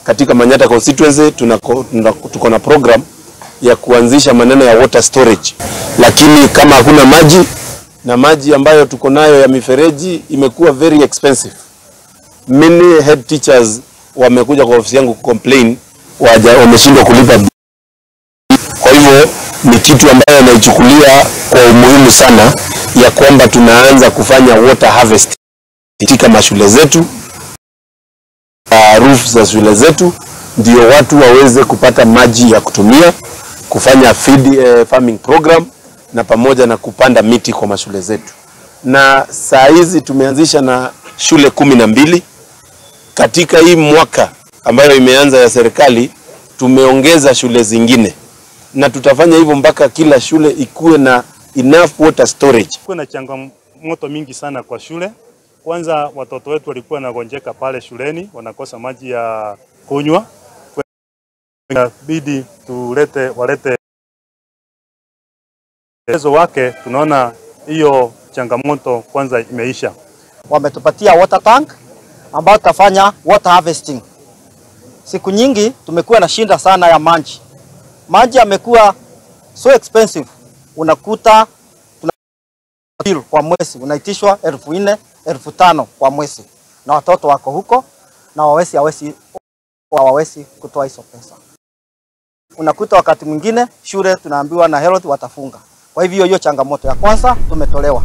Katika Manyatta constituency tuko na program ya kuanzisha maneno ya water storage, lakini kama hakuna maji na maji ambayo tuko nayo ya mifereji imekuwa very expensive. Many head teachers wamekuja kwa ofisi yangu kucomplain, wameshindwa kulipa. Kwa hivyo ni kitu ambayo naichukulia kwa umuhimu sana, ya kwamba tunaanza kufanya water harvest katika mashule zetu, roof za shule zetu, ndio watu waweze kupata maji ya kutumia, kufanya feed farming program na pamoja na kupanda miti kwa mashule zetu. Na saa hizi tumeanzisha na shule 12. Katika hii mwaka ambayo imeanza ya serikali tumeongeza shule zingine, na tutafanya hivyo mpaka kila shule ikuwe na enough water storage. Kuna changamoto mingi sana kwa shule. Kwanza watoto wetu walikuwa wanagonjeka pale shuleni, wanakosa maji ya kunywa. Inabidi tulete walete uwezo wake. Tunaona hiyo changamoto kwanza imeisha. Wametupatia water tank ambayo tutafanya water harvesting. Siku nyingi tumekuwa na shinda sana ya maji. Maji yamekuwa so expensive. Unakuta tuna bill kwa mwezi unaitishwa 4,000, 5,000 kwa mwezi, na watoto wako huko na hawawezi kutoa hizo pesa. Unakuta wakati mwingine shule tunaambiwa na health watafunga. Kwa hivyo hiyo changamoto ya kwanza tumetolewa.